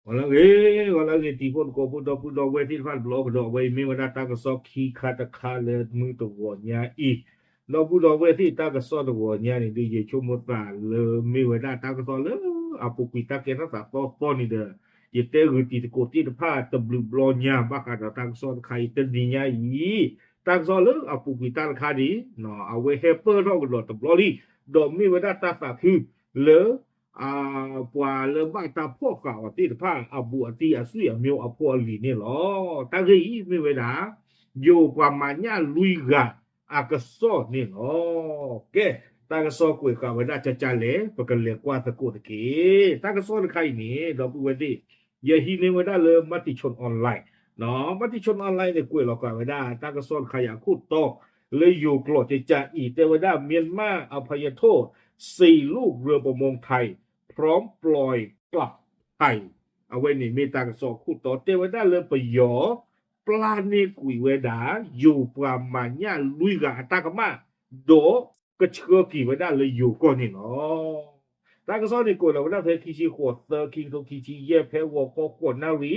ဂီၤလၢအဂ့ၤ, ဂီၤလၢအဂ့ၤ တံၤဖိသကိးဖိ ဒီပုၢ်ဒီဝဲၢ်သ့ၣ်တဖၣ်တဘျီကဒီး, အဝဲအံၤမ့ၢ်ဝဲဒၣ်တၢ်ကစီၣ်ခံခါတခါလၢမုၢ်တဂီၤညါအံၤ, ဒီပုၢ်ဒီဝဲၢ်သ့ၣ် တၢ်ကစီၣ်တဂီၤညါန့ၣ်ဒုး ယဆိကမိၣ်သးလၢမ့ၢ်ဝဲဒၣ်တၢ်ကစီၣ်လၢအပူၤကွံာ် တၢ်ကဲထီၣ်သးသီသီန့ၣ်ဒီး ယတဲဂုာ်တံၤသကိးသ့ၣ်တဖၣ်တဘျုးဘျီညါ ဘၣ်ဃးဒီးတၢ်ကစီၣ်တခါအံၤ တနံၤညါအံၤ တၢ်ကစီၣ်လၢအပူၤကွံာ်တၢ်တခါန့ၣ် အဝဲဟဲပၢၢ်ထီၣ်ကဒီးတဘျီလံ, ဒီးမ့ၢ်ဝဲဒၣ်တၢ်သးခုလၢ ပှၤလၢဘၣ်တၢ်ဖီၣ်ဃာ်အီၤသ့ၣ်တဖၣ် အဘူးအတံၢ် အဆွေအမျိုး အဖိအလံၤန့ၣ်လီၤ. တၢ်ဂ့ၢ်အံၤမ့ၢ်ဝဲဒၣ် ယိၤပှၤမၤညၣ်လွံၢ်ဂၤအကစီၣ်န့ၣ်လီၤ. ကဲ, တၢ်ကစီၣ်ကွဲးဃာ်ဝဲဒၣ်ကကလဲၣ် ပကလဲၤကွၢ်သကိးတက့ၢ်. တၢ်ကစီၣ်တခါအံၤန့ၣ် ဒီပုၢ်ဝဲၢ်သ့ၣ် ယဟံးန့ၢ်ဝဲဒၣ်လၢ Matichon Online, Matichon Online န့ၣ် ကွဲးလီၤဃာ်ဝဲဒၣ်တၢ်ကစီၣ်တခါအံၤအခိၣ်တီ လၢယိၤကျိာ်ကကအံၤ တဲဝဲဒၢ် မြန်မာ့အဖယထိုး စေလွှတ်ငြိမ် ပမုန်ထၢၣ် พร้อมปล่อยกลับไทย အဝဲန့ၣ်မ့ၢ်တၢ်ကစီၣ်အခိၣ်တီ တဲဝဲဒၣ်လၢပယီၤ ပျၢ်န့ၢ်ကွံာ်ဝဲဒၣ် ယိၤပှၤမၤညၣ်လွံၢ်ဂၤအတၢ်ကမၣ် ဒီးကဆှၢက့ၤဝဲဒၣ်လၢယိၤကီၢ်န့ၣ်လီၤ. တၢ်ကစီၣ်န့ၣ်ကွဲးလီၤဝဲဒၣ်ဖဲခံဆံဃိးသၢ ခံကထိခံဆံယဲၢ် ဖဲဂီၤခီဃိးနၣ်ရံၣ်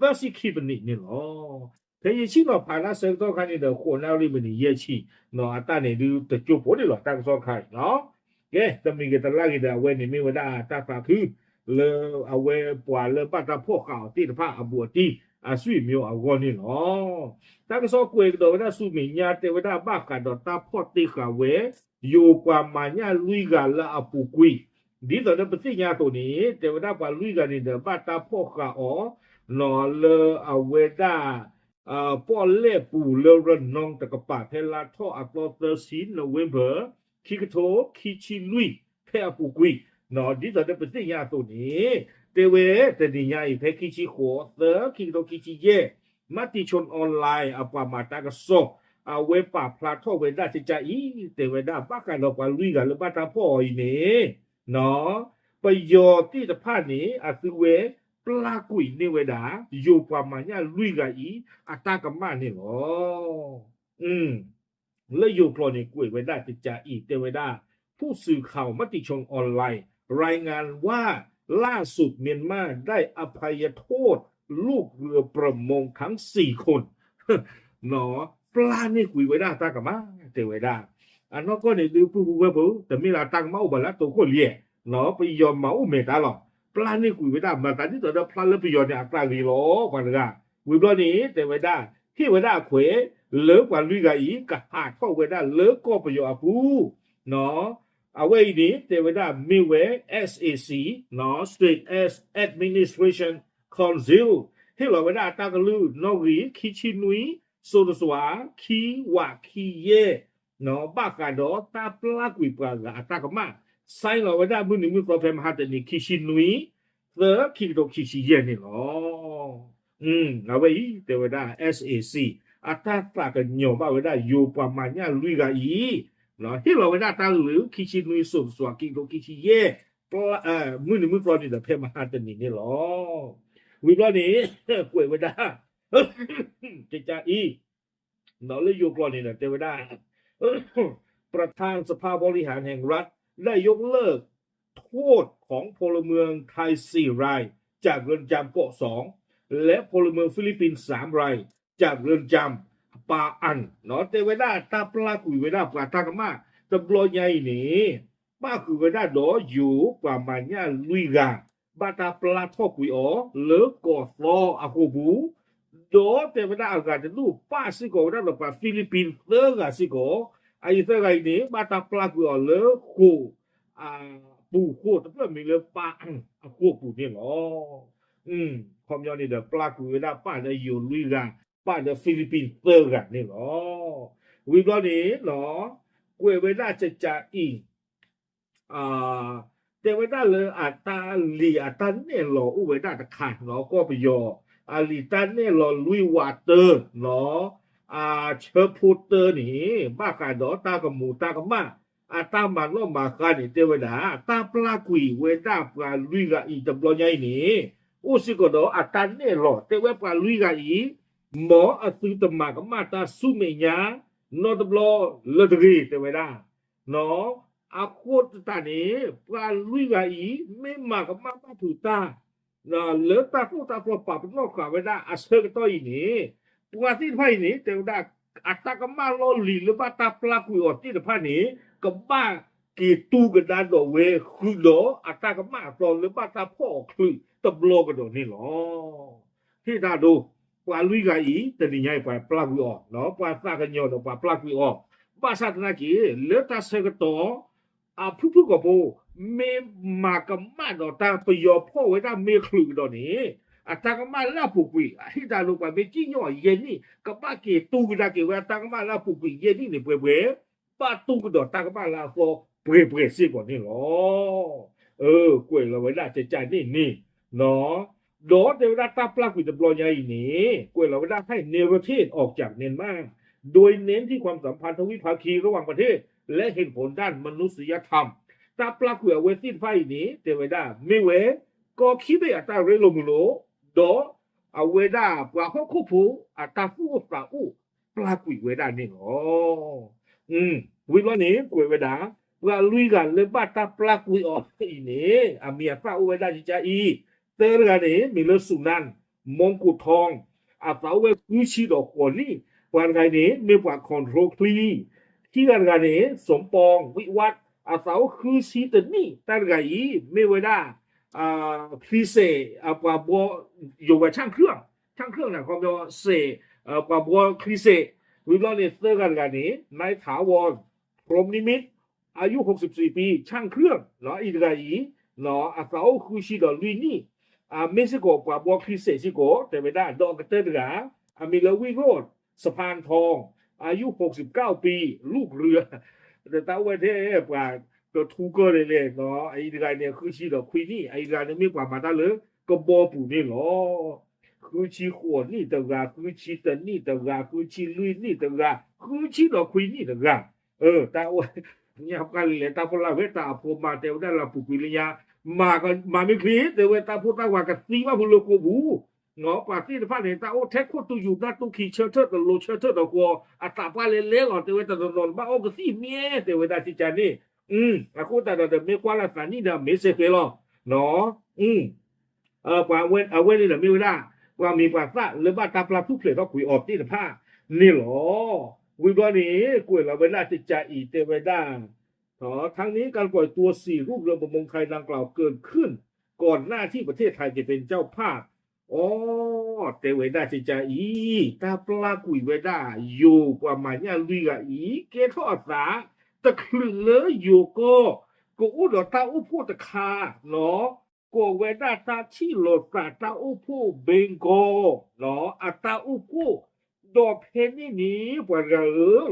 သၢဆံခံပနံးန့ၣ်လီၤ. ဖဲယဆံၣ်နီၤဖးတၢ်ဆၢကတီၢ်ခါန့ၣ်ဒီး ဃိးနၣ်ရံၣ်မံးနံးယဲၢ်ဆံ, အတၢ်န့ၣ်ဒုးတကၠိဖိန့ၣ်လီၤ တၢ်ကစီၣ်တခါအံၤလီၤ. ကဲ, တမံၤဂ့ၤတလၢ်ဂ့ၤဒီး အဝဲန့ၣ်မ့ၢ်ဝဲဒၣ်တၢ်သးခု လၢအဝဲပှၤလၢဘၣ်တၢ်ဖီၣ်ဃာ်အီၤသ့ၣ်တဖၣ်အဘူးအတံၢ် အဆွေမျိုးအဂီၢ်န့ၣ်လီၤ. တၢ်ကစီၣ်ကွဲးကဒီးဝဲဒၣ်ဆူမဲာ်ညါ တဲဝဲဒၣ်ဘၣ်ဃးဒီးတၢ်ဖီၣ်တ့ၢ်ဃာ်ဝဲ ယိၤပှၤမၤညၣ်လွံၢ်ဂၤလၢအပူၤကွံာ်, ဒ်သိးဒီးပသ့ၣ်ညါအသိးန့ၣ် တဲဝဲဒၣ်ပှၤလွံၢ်ဂၤန့ၣ်ဒီး ဘၣ်တၢ်ဖီၣ်ဃာ်အီၤ လၢအဝဲဒၣ် ပီၣ်လဲၣ်ပူၤလၢ ရနီတကပၤ ဖဲလါထီၣ်အသီသၢဆံ November ခံကထိခံဆံလွံၢ် ဖဲအပူၤကွံာ်, ဒ်သိးဒီးပသ့ၣ်ညါအသိးန့ၣ် တဲဝဲတနံၤညါအံၤ ဖဲခံဆံဃိးသၢ ခံကထိခံဆံယဲၢ် Matichon Online အပှၤမၤတၢ်ကစီၣ် အဝဲပာ်ဖျါထီၣ်ဝဲဒၣ်ကကအံၤ တဲဝဲဒၣ်ဘၣ်ဃးဒီးပှၤလွံၢ်ဂၤလၢဘၣ်တၢ်ဖီၣ်အီၤအံၤန့ၣ် ပယီၤသ့ၣ်တဖၣ်န့ၣ် အသုဝဲပျၢ်ကွံာ်န့ၢ်ဝဲဒၣ် ယိၤပှၤမၤညၣ်လွံၢ်ဂၤအံၤ အတၢ်ကမၣ်န့ၣ်လီၤ. လၢယိၤကျိာ်န့ၣ် ကွဲးဝဲဒၣ်ကကအံၤ တဲဝဲဒၣ် ผู้สื่อข่าวมติชนออนไลน์ รายงานว่า ล่าสุด เมียนมาได้อภัยโทษลูกเรือประมงทั้งสี่คน ပျၢ်န့ၢ်ကွံာ်ဝဲဒၣ်တၢ်ကမၣ် တဲဝဲဒၣ် အနီၢ်ကီၢ်န့ၣ်ဒုး ပုၢ်ဖိဝဲၢ်ဖိ တမ့ၢ်လၢတၢ်ကမၣ်အိၣ်ဘၣ်လၢအတိခိၣ်လံ, ပယီၤမၤအိၣ်မဲာ်တၢ်လီၤ. ပျၢ်န့ၢ်ကွံာ်ဝဲဒၣ် မၤသးဒ်သိးဒီးဖျါလၢပယီၤန့ၣ် အကျးဂ့ၤလီၤ ပှၤတဂၤ. ဝံၤဘျီန့ၣ် တဲဝဲဒၣ် ဟ့ၣ်ဝဲဒၣ်အခွဲး လၢပှၤလွံၢ်ဂၤအံၤ ကဟးထီၣ်ဝဲဒၣ်လၢကီၢ်ပယီၤအပူၤ အဝဲအံၤန့ၣ် တဲဝဲဒၣ်မ့ၢ်ဝဲ SAC, State Administration Council ဟ့ၣ်လီၤဝဲဒၣ်အတၢ်ကလုၢ်နီၣ်ဂံၢ် ခံဆံနွံ စိၤတစွၤ ခံဝးခံယဲၢ် ဘၣ်ဃးဒီးတၢ်ပျၢ်ကွံာ်ပှၤဂၤအတၢ်ကမၣ် ဆဲးလီၤဝဲဒၣ်မုၢ်နံၤမုၢ်သီဖဲမဟါတနံၤ ခံဆံနွံ သၢ ခံကထိခံဆံယဲၢ်န့ၣ်လီၤ. အဝဲအံၤ တဲဝဲဒၣ် SAC အတၢ်သးကညီၤဘၣ်ဝဲဒၣ် ယိၤပှၤမၤညၣ်လွံၢ်ဂၤအံၤ ဟ့ၣ်လီၤဝဲဒၣ်တၢ်ကလုၢ် ခံဆံနွံ စိၤတစွၤ ခံကထိခံဆံယဲၢ် မုၢ်နံၤမုၢ်သီန့ၣ်ဒီး ဖဲမဟါတနံၤန့ၣ်လီၤ. ဝံၤဘျီန့ၣ် ကွဲးဝဲဒၣ် ကကအံၤ လၢယိၤကျိာ်န့ၣ်ဒီး တဲဝဲဒၣ် ประธานสภาบริหารแห่งรัฐได้ยกเลิกโทษของพลเมืองไทยสี่รายจากเรือนจำเกาะสองและพลเมืองฟิลิปปินส์สามรายจากเรือนจำ ปาอัน တဲဝဲဒၣ်တၢ်ပျၢ်ကွံာ်ဝဲဒၣ်ပှၤတၢ်ကမၣ် တဘျီညါအံၤန့ၣ် ပၣ်ဃုာ်ဝဲဒၣ်ဒီးယိၤပှၤမၤညၣ်လွံၢ်ဂၤ ဘၣ်တၢ်ပျၢ်ထီၣ်ကွံာ်အီၤလၢကီၢ်သီအဃိာ်ပူၤ ဒီးတဲဝဲဒၣ်အဂၤတဒူၣ်ပၣ်စ့ၢ်ကီးဝဲဒၣ်ဒီးပှၤဖံလံးပံးသၢဂၤစ့ၢ်ကီး အအံၤသၢဂၤအံၤန့ၣ် ဘၣ်တၢ်ပျၢ်ကွံာ်အီၤလၢဃိာ် ပူၤဃိာ်တဖျၢၣ်မံၤလၢပၣ်အဃိာ်ပူၤန့ၣ်လီၤ. ခီပညီန့ၣ်ဒီး ပျၢ်ကွံာ်ဝဲဒၣ်ပၣ်ဒီးယိၤလွံၢ်ဂၤ ပၣ်ဒီးဖံလံးပံးသၢဂၤန့ၣ်လီၤ. ဝံၤဘျီန့ၣ် ကွဲးဝဲဒၣ်ကကအံၤ တဲဝဲဒၣ်လၢအတၢ်လံာ်အတၢ်နဲၣ်လီၤအိၣ်ဝဲဒၣ်တခါနီၤ ကီၢ်ပယီၤ အလံာ်တၢ်နဲၣ်လီၤလွံၢ်ဝးတၢနီၤ အဆၢဖိတၢန့ၣ် ဘၣ်ဃးဒီးတၢ်ကမူၤတၢ်ကမၣ် အတၢ်မၤနီၣ်မၤဃါန့ၣ် တဲဝဲဒၣ် တၢ်ပျၢ်ကွံာ်ဝဲဒၣ်ပှၤလွံၢ်ဂၤအံၤတဘျီညါအံၤန့ၣ် အိၣ်စ့ၢ်ကီးဒီးအတၢ်နဲၣ်လီၤ တဲဝဲပှၤလွံၢ်ဂၤအံၤ မ်အသုတမၤကမၣ်တၢ်ဆူမဲာ်ညါ နီတဘျီလၢၤတဂ့ၤ တဲဝဲဒၣ် အဃိသတးန့ၣ် ပှၤလွံၢ်ဂၤအံၤ မ့ၢ်မၤကမၣ်ဘၣ်ဖုးတၢ် လၢတၢ်သိၣ်တၢ်သီပာ်ပနီၣ်ဃာ်ဝဲဒၣ်အဆၢကတီၢ်အံၤန့ၣ်, ပှၤသ့ၣ်တဖၣ်အံၤန့ၣ် တဲဝဲဒၣ် အတၢ်ကမၣ်လီၢ်လံၤလၢဘၣ်တၢ်ပျၢ်ကွံာ်အီၤသ့ၣ်တဖၣ်န့ၣ် ကဘၣ်က့ၤတူၢ်ကဒါဒီးဝဲဃုာ်ဒီးအတၢ်ကမၣ်အသီလၢဘၣ်တၢ်ဖီၣ်အီၤချုးတဘျီကဒီးန့ၣ်လီၤ. ဟ့ၣ်တၢ်ဒိ, ပှၤလွံၢ်ဂၤအံၤ တနံၤညါအံၤ ပှၤပျၢ်ကွံာ်အီၤ, ပှၤသးကညီၤဒီးပှၤပျၢ်ကွံာ်အီၤ, ဘၣ်ဆၣ်သနာ်က့ လၢတၢ်ဆၢကတီၢ် အဖုၣ်ဖုၣ်ကိာ်ဖိ မ့ၢ်မၤကမၣ်ဒီးတၢ်ပယီၤဖီၣ်ဝဲဒၣ်မ့ၢ်ချုးကဒီးန့ၣ်, အတၢ်ကမၣ်လၢအပူၤကွံာ် အဟ့ၣ်တၢ်ဒိ ပှၤမ့ၢ်ကံၣ်ညီၣ်ယဲၢ်နံၣ် ကဘၣ်က့ၤတူၢ်ကဒါက့ၤဝဲအတၢ်ကမၣ်လၢအပူၤကွံာ်ယဲၢ်နံၣ်န့ၣ်ပှဲၤပှဲၤ, ဘၣ်တူၢ်ကဒီးတၢ်ကမၣ်လၢအသီပှဲၤပှဲၤစ့ၢ်ကီးန့ၣ်လီၤ. ကွဲးလီၤဝဲဒၣ်ကကန့ၣ်န့ၣ်, ဒီးတဲဝဲဒၣ်တၢ်ပျၢ်ကွံာ်တဘျီညါအံၤန့ၣ် ကွဲးလီၤဝဲဒၣ် ให้ narrative ออกจากเมียนมา โดยเน้นที่ความสัมพันธ์ทวิภาคีระหว่างประเทศ และเหตุผลด้านมนุษยธรรม တၢ်ပျၢ်ကွံာ်အဝဲသ့ၣ်တဖၣ်အံၤန့ၣ် တဲဝဲဒၣ် မ့ၢ်ဝဲ ကီၢ်ခံဘ့ၣ်အတၢ်ရ့လိာ်မုာ်လိာ်, ဒီးအဝဲဒၣ်ပှၤဟီၣ်ခိၣ်ဖိအတၢ်သူၣ်အိၣ်သးအိၣ်ပျၢ်ကွံာ်ဝဲဒၣ်န့ၣ်လီၤ. ဝံၤဘျီန့ၣ် ကွဲးဝဲဒၣ် ပှၤလွံၢ်ဂၤလၢဘၣ်တၢ်ပျၢ်ကွံာ်အီၤအံၤန့ၣ် အမံၤအသၣ်အိၣ်ဝဲဒၣ်ကကအံၤ, သၢတဂၤန့ၣ် မံၤလၢ စူနၢၣ် မူကီထွင်း, အသးအိၣ်ဝဲဃုဆံဒီးဃိးနံၣ်, ပှၤတဂၤအံၤန့ၣ် မ့ၢ်ပှၤ control ချံ, ခံဂၤတဂၤန့ၣ် စူပီၣ် ဝံးဝး, အသးအိၣ်ဃုဆံတနံၣ်, တၢ်တဂၤအံၤ မ့ၢ်ဝဲဒၣ် ချံစဲး ပှၤဘှီ ယိၤဝဲ ช่างเครื่อง, ช่างเครื่อง န့ၣ် ခီပညီ စဲး ပှၤဘှီချံစဲး, ဝံၤဘျီန့ၣ် သၢဂၤတဂၤန့ၣ် นายถาวร พรหมนิมิตร อายุ หกสิบสี่ปี ช่างเครื่อง အံၤတဂၤအံၤ အသးအိၣ်ဃုဆံဒီးလွံၢ်နံၣ်, မ့ၢ်စ့ၢ်ကီးပှၤဘှီချံစဲးစ့ၢ်ကီး တဲဝဲဒၣ် ဒီးအကတၢၢ်တဂၤ အမံၤလၢ วิโรจน์ สะพานทอง อายุ หกสิบเก้าปี ลูกเรือ တၢ်အိၣ်ဝဲထဲပှၤကထူကၢၢ်လဲၣ်လဲၣ်, အံၤတဂၤန့ၣ် ဃုဆံဒီးခွံနံၣ်, အံၤတဂၤန့ၣ် မ့ၢ်ပှၤမၤတၢ်လၢကဘီပူၤန့ၣ်လီၤ. ဃုဆံဃိးနံၣ်တဂၤ, ဃုဆံတနံၣ်တဂၤ, ဃုဆံလွံၢ်နံၣ်တဂၤ, ဃုဆံဒီးခွံနံၣ်တဂၤ, တၢ်အိၣ် ညါပှၢ်လဲၤလဲၤ တၢ်ဖီလာ်ဝဲတၢ်အဖိမၤ တဲဝဲဒၣ်လၢပူၤကွံာ်လၢညါ, မၤမ့ၢ်ချ့ တဲဝဲတၢ်ဖိတၢ်ဝၤကသံဘၣ်ဖုးလၢကိာ်ပူၤ, ပှၤသ့ၣ်တဖၣ်န့ၣ် တၢ်အိၣ်ထဲခိၣ်တူယူၤ တၢ်တူၢ်ခံးဆၢထၢၣ်တလိၤဆၢထၢၣ်ဒီးဃီ, အသးပှၢ်လဲၤလဲၤလီၤ တဲဝဲတနီၤနီၤ ဘၣ်အိၣ်ကသံၣ်မ့ၢ် တဲဝဲဒၣ်ကကန့ၣ်, အဃိသတးဒီး မ့ၢ်ကွၢ်လၢသးနံၣ်ဒီး မ့ၢ်စဲးဃဲလီၤ အဝဲန့ၣ်ဒီးမ့ၢ်ဝဲဒၣ် ပှၤမံၤပှၤသၣ်လၢဘၣ်တၢ်ပျၢ်ထူၣ်ဖျဲးထီၣ်ကွံာ်အီၤသ့ၣ်တဖၣ်န့ၣ်လီၤ. ဝံၤဘျီန့ၣ် ကွဲးလီၤဝဲဒၣ်ကကအံၤတဲဝဲဒၣ်, ทั้งนี้การปล่อยตัวสี่รูปเรือประมงไทยดังกล่าวเกิดขึ้นก่อนหน้าที่ประเทศไทยจะเป็นเจ้าภาพ အီ တဲဝဲဒၣ်ကကအံၤ တၢ်ပျၢ်ကွံာ်ဝဲဒၣ် ယိၤပှၤမၤညၣ်လွံၢ်ဂၤအံၤ ကဲထီၣ်အသး တချုးလၢယိၤကီၢ် ကအိၣ်ဒီးတၢ်အိၣ်ဖှိၣ်တခါ ကိးဝဲဒၣ်တၢ်ထံၣ်လိာ်သးတၢ်အိၣ်ဖှိၣ် ဘ့ကီ အတၢ်အိၣ်ဖှိၣ်, ဒီးဖဲန့ၣ်န့ၣ် ပှၤတဂၤ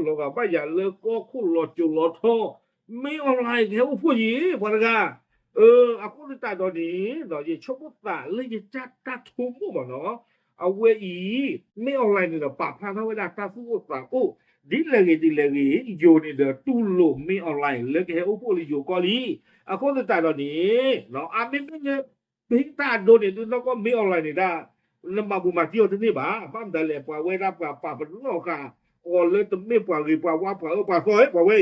ဧၢ, လီၤဂာ်ဘၣ်ယၤလၢကီၢ်ခိၣ်လီၤစိၤလီၤထီ, မ့ၢ်အီၣ်လဲၣ်ကဟဲအိၣ်ဖှိၣ်ယံၤ ပှၤတဂၤ, အဃိသတးဒီးန့ၣ် ယဆိကမိၣ်သးလၢယတၢ်ဆိကမိၣ်မးနီၤ, အဝဲအံၤ မ့ၢ်အီၣ်လဲၣ်န့ၣ်ဒီး ပာ်ဖျါထီၣ်ဝဲဒၣ်တၢ်သူၣ်အိၣ်သးအိၣ်, ဒ်လဲၣ်ဂ့ၤဒ်လဲၣ်ဂ့ၤ ယိၤန့ၣ်ဒီးတူၢ်လိာ်မ့ၢ်အီၣ်လဲၣ်လၢကဟဲအိၣ်ဖှိၣ်လၢယိၤကီၢ်လံ. အဃိသတးဒီးန့ၣ် အမ့မ့ၢ်လၢ ပဟ့ၣ်တၢ်အဒိန့ၣ် ဒုးနီၢ်ကီၢ်မ့ၢ်အီၣ်လဲၣ်န့ၣ်ဒၣ် နမၤဘူၣ်မၤတံၢ်အီၤတန့ၢ်ဘၣ်. ဘၣ်မတၤလဲၣ် ပှၤဝဲဒၣ်ပှၤပာ်ပနီၣ်ဃာ်အီၤလၢတမ့ၢ်ပှၤဂ့ၤပှၤဝါပှၤအၢပှၤသီ ပှၤဝဲ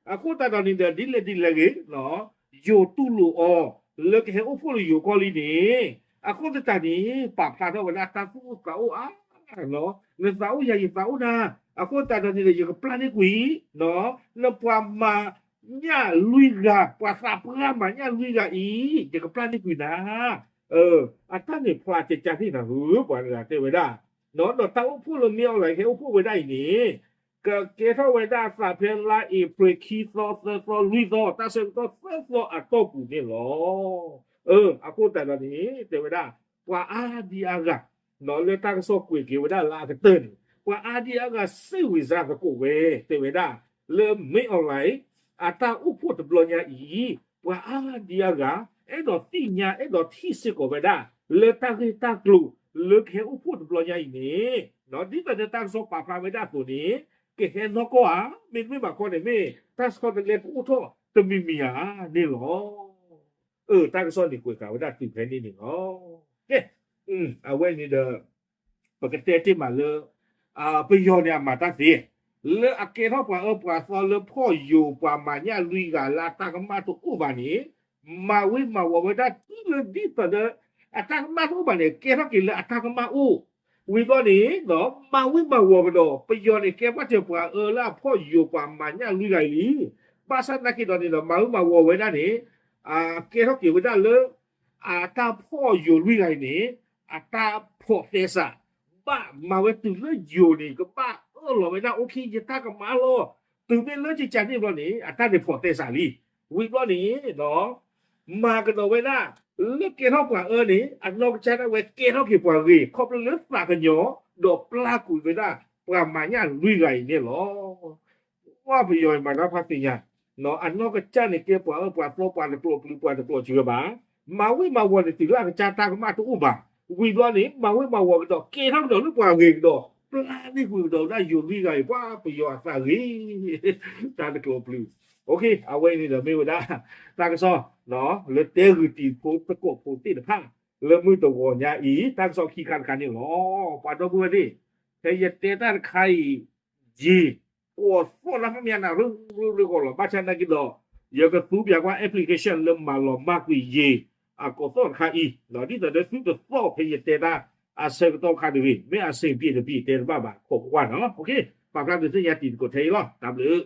အံၤ. အဃိသတးဒီးန့ၣ်ဒီး ဒ်လဲၣ်ဒ်လဲၣ်ဂ့ၤ ယိၤတူၢ်လိာ်အီၤ လၢကဟဲအိၣ်ဖှိၣ်လၢယိၤကီၢ်လံန့ၣ်, အဃိသတးန့ၣ် ပာ်ဖျါထီၣ်ဝဲဒၣ်တၢ်သူၣ်အိၣ်သးအိၣ်အါ, နသးအိၣ်ယၤယသးအိၣ်နၤ, အဃိသတးဒီးန့ၣ်ဒီး ယကပျၢ်န့ၢ်ကွံာ် နပှၤမၤညၣ်လွံၢ်ဂၤ, ပှၤသးပှၢ်မၤညၣ်လွံၢ်ဂၤအံၤ ယကပျၢ်န့ၢ်ကွံာ်နၤ. အတၢ်န့ၣ်ဖျါကကန့ၣ်နၤဧၢ, ပှၤတဂၤတဲဝဲဒၣ်, ဒီးတၢ်အိၣ်ဖှိၣ်လၢမ့ၢ်အီၣ်လဲၣ်ဟဲအိၣ်ဖှိၣ်ဝဲဒၣ်အံၤန့ၣ် ကကဲထီၣ်ဝဲဒၣ်သးဖဲလါအ့ဖြ့ၣ်ခံသီ သၢသီ လွံၢ်သီ တၢ်ဆၢကတီၢ်သၢသီအတီၢ်ပူၤန့ၣ်လီၤ. အဃိသတးဒီးန့ၣ် တဲဝဲဒၣ် ပှၤအါဒံအါဂၤ လၢတၢ်ကစီၣ်ကွဲးက့ၤဝဲဒၣ်လၢအကတၢၢ်န့ၣ် ပှၤအါဒံအါဂၤစ့ၢ်ဝံၤစါသကိးဝဲ တဲဝဲဒၣ် လၢမ့ၢ်အီၣ်လဲၣ် အတၢ်အိၣ်ဖှိၣ်တဘျီညါအံၤ ပှၤအါဒံအါဂၤ အဲၣ်ဒိးသ့ၣ်ညါ အဲၣ်ဒိးထံၣ်စ့ၢ်ကီးဝဲဒၣ် လၢတၢ်ဂ့ၢ်တၢ်ကျိၤ လၢကဟဲအိၣ်ဖှိၣ်တဘျီညါအံၤန့ၣ် ဒ်သိးလၢတၢ်ကစီၣ်ပာ်ဖျါဝဲဒၣ်အသိးန့ၣ် ကဟဲနီၢ်ကီၢ်ဧါ, မ့တမ့ၢ်ဘၣ်ခီန့ၣ် မ့ၢ်တၢ်ဆီတလဲကအိၣ်ထီၣ်တမံၤမံၤဧါန့ၣ်လီၤ. တၢ်ကစီၣ်န့ၣ်ကွဲးဃာ်ဝဲဒၣ်တုၤဖဲန့ၣ်န့ၣ်လီၤ. ကဲ, အဝဲန့ၣ်ဒီး ပကတဲတ့ၢ်မးလၢ ပယီၤန့ၣ်အမၤတၢ်သ့, လၢအကဲထီၣ်ပှၤအၢပှၤသီလၢဖီၣ်ယိၤပှၤမၤညၣ်လွံၢ်ဂၤလၢအတၢ်ကမၣ်တအိၣ်ဘၣ်န့ၣ်, မၤဝံၤမၤဝီၤဝဲဒၣ်တုၤလၢဒ်သိးဒီး အတၢ်ကမၣ်တအိၣ်ဘၣ်န့ၣ် ကဲထီၣ်က့ၤလၢအတၢ်ကမၣ်အိၣ်, ဝံၤဘျီန့ၣ် မၤဝံၣ်မၤဝီၤကဒီး ပယီၤန့ၣ် ကဲပှၤစၢၤပှၤအၢလၢအဖီၣ်ယိာ်ပှၤမၤညၣ်လွံၢ်ဂၤအံၤလံ. ဘၣ်ဆၣ်သနာ်က့ဒီးန့ၣ်ဒီး မၤဝံၣ်မၤဝီၤဝဲဒၣ်န့ၣ် ကဲထီၣ်က့ၤဝဲဒၣ်လၢ အတၢ်ဖီၣ်ယိာ်လွံၢ်ဂၤအံၤန့ၣ် အတၢ်ဖိးသဲစး ဘၣ်မၤဝဲတုၤလၢယိာ်န့ၣ် ကဘၣ်အၢၣ်လီၤဝဲဒၣ် အိၣ်ခံ ယတၢ်ကမၣ်လီၤ. တုၤမ့ၢ်လၢကကန့ၣ်ဘျီန့ၣ် အတၢ်န့ၣ်ဖိးသဲစးလံ. ဝံၤဘျီန့ၣ်ဒီး မၤကဒီးဝဲဒၣ် လၢကဲထီၣ်ပှၤအၢန့ၣ် အနီၢ်ကစၢ်ဒၣ်ဝဲကဲထီၣ်က့ၤပှၤဂ့ၤ ခီဖျိလၢသးကညီၤ ဒီးပျၢ်ကွံာ်ဝဲဒၣ် ပှၤမၤညၣ်လွံၢ်ဂၤအံၤန့ၣ်လီၤ. ပှၤပယီၤအံၤမၤတၢ်ဖးသ့ၣ်ညါ အနီၢ်ကစၢ်န့ၣ်ကဲပှၤအၢပှၤသီ ပှၤတကျိးပျုၤ ပှၤတကျိးစှၤဘၣ်. မၤဝံၣ်မၤဝီၤန့ၣ်တုၤလၢအကစၢ်တၢ်ကမၣ်တအိၣ်ဘၣ်. ဝံၤဘျီန့ၣ် မၤဝံၣ်မၤဝီၤကဒီး ကဲထီၣ်ကဒီးလၢပှၤဂ့ၤကဒီး ပျၢ်န့ၢ်ကွံာ်ကဒီးဝဲဒၣ်ယိာ်လွံၢ်ဂၤအံၤ ပှၤပယီၤအသးဂ့ၤ တၢ်တကျိးပျုၤ. အဝဲအံၤန့ၣ်ဒီးမ့ၢ်ဝဲဒၣ် တၢ်ကစီၣ် လၢတဲဂုာ်တံၤဖိသကိးဖိသ့ၣ်တဖၣ် လၢမုၢ်တဂီၤညါအံၤ တၢ်ကစီၣ်ခံခါတခါန့ၣ်လီၤ. ပှၤဒီပုၢ်ဝဲၢ်သ့ၣ် ဖဲယတဲတၢ်တခါအံၤ ယံာ် ကိးသီၣ်လၢမ့ၢ်မနုၤရၢရၢဂီၢ်လီၤ. ဘၣ်ဆၣ်သနာ်က့ဒီး ယကသူပၠးကွၢ် application လၢမၤလီၤမၢ်ကွံာ်ယံာ် အကိးသီၣ်တခါအံၤ ဒ်သိးဒီးသုတသီၣ်ဖဲယတဲတၢ်အဆၢကတီၢ်တခါတဂ့ၤ. မ့ၢ်အဆင်ပြေတပျ့ၤ တဲတဘၣ်ဘၣ် ခိးကွၢ်နီၤ. ပာ်ဖျါဒုးသ့ၣ်ညါတံၤသကိးထဲအံၤလီၤ. တၢ်ဘျုး